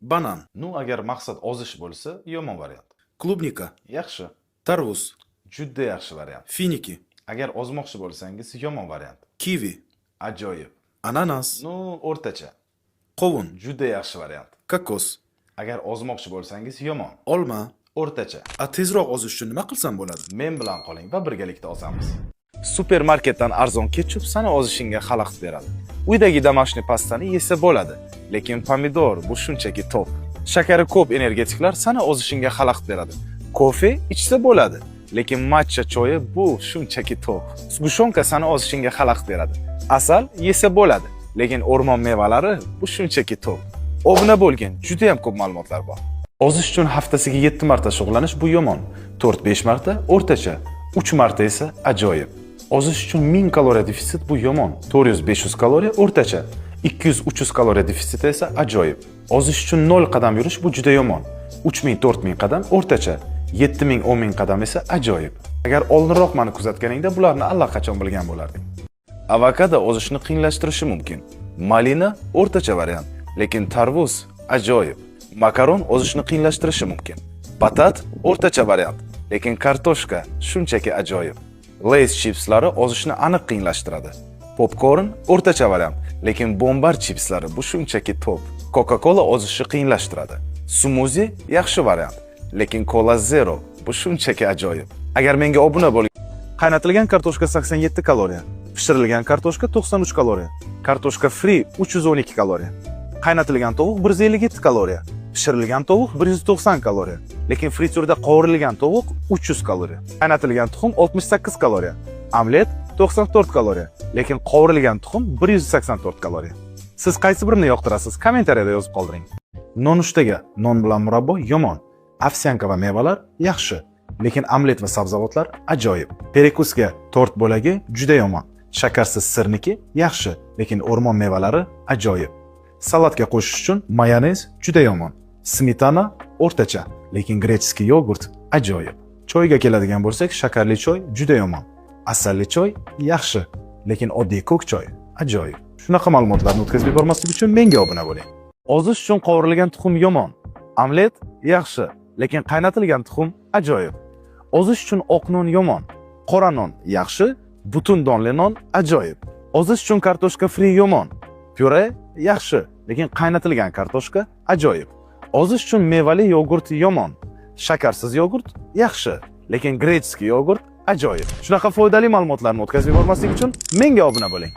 Banan. Ну, agar maqsad ozish bo'lsa, yomon variant. Клубника. Yaxshi. Tarvuz. Juda yaxshi variant. Финики. Agar ozmoqchi bo'lsangiz, yomon variant. Kivi. Ajoyib. Ananas. Ну, o'rtacha. Qovun. Juda yaxshi variant. Kokos. Agar ozmoqchi bo'lsangiz, yomon. Olma. O'rtacha. A tezroq ozish uchun nima qilsam bo'ladi? Men bilan qoling va birgalikda ozamiz. Supermarketdan arzon ketchup sani ozishingga xalaqit beradi. Uydagi домашний pastani yesa bo'ladi, lekin pomidor bu shunchaki top. Shakari ko'p energetiklar sani ozishingga xalaqit beradi. Kofe ichsa bo'ladi, lekin matcha choyi bu shunchaki top. Сгущёнка sani ozishingga xalaqit beradi. Asal yesa bo'ladi, lekin o'rmon mevalari bu shunchaki top. Obuna bo'lgin, juda ham ko'p ma'lumotlar bor. Ozish uchun haftasiga 7 marta shug'ullanish bu yomon. 4-5 marta o'rtacha, 3 marta esa ajoyib. Ozish uchun 1000 kaloriya defitsit bu yomon. 400-500 kaloriya o'rtacha, 200-300 kaloriya defitsiti esa ajoyib. Ozish uchun 0 qadam yurish bu juda yomon. 3000-4000 qadam o'rtacha, 7000-10000 qadam esa ajoyib. Agar oldinroq meni kuzatganingda, bularni allaqachon bilgan bo'larding. Avokado ozishni qiyinlashtirishi mumkin. Malina o'rtacha variant, lekin tarvuz ajoyib. Makaron ozishni qiyinlashtirishi mumkin. Batat o'rtacha variant, lekin kartoshka shunchaki ajoyib. Lay's chipslari ozishni aniq qiyinlashtiradi. Popkorn o'rtacha variant, lekin Bombar chipslari bu shunchaki top. Coca-Cola ozishni qiyinlashtiradi. Smuzi yaxshi variant, lekin Cola Zero bu shunchaki ajoyib. Agar menga obuna bo'ling. Qaynatilgan kartoshka 87 kaloriya, pishirilgan kartoshka 93 kaloriya, kartoshka fri 312 kaloriya. Qaynatilgan tovuq 157 kaloriya, pishirilgan tovuq 190 kaloriya, lekin frityurda qovurilgan tovuq 300 kaloriya. Qaynatilgan tuxum 68 kaloriya, omlet 94 kaloriya, lekin qovurilgan tuxum 184 kaloriya. Siz qaysi birini yoqtirasiz? Kommentariyada yozib qoldiring. Nonushtaga non bilan murabbo yomon, овсянка va mevalar yaxshi, lekin omlet va sabzavotlar ajoyib. Перекус ga tort bo'lagi juda yomon. Shakarsiz сырники yaxshi, lekin o'rmon mevalari ajoyib. Salatga qo'shish uchun mayonez juda yomon. Smetana o'rtacha, lekin греческий yogurt ajoyib. Choyga keladigan bo'lsak, shakarli choy juda yomon. Asalli choy yaxshi, lekin oddiy ko'k choy ajoyib. Shunaqa ma'lumotlarni o'tkazib yubormaslik uchun menga obuna bo'ling. Ozish uchun qovurilgan tuxum yomon. Omlet yaxshi, lekin qaynatilgan tuxum ajoyib. Ozish uchun oq non yomon. Qora non yaxshi, butun donli non ajoyib. Ozish uchun kartoshka fri yomon. Pyure yaxshi, lekin qaynatilgan kartoshka ajoyib. Ozish uchun mevali yogurt yomon. Shakarsiz yogurt yaxshi, lekin греческий yogurt ajoyib. Shunaqa foydali ma'lumotlarni o'tkazib yubormaslik uchun menga obuna bo'ling.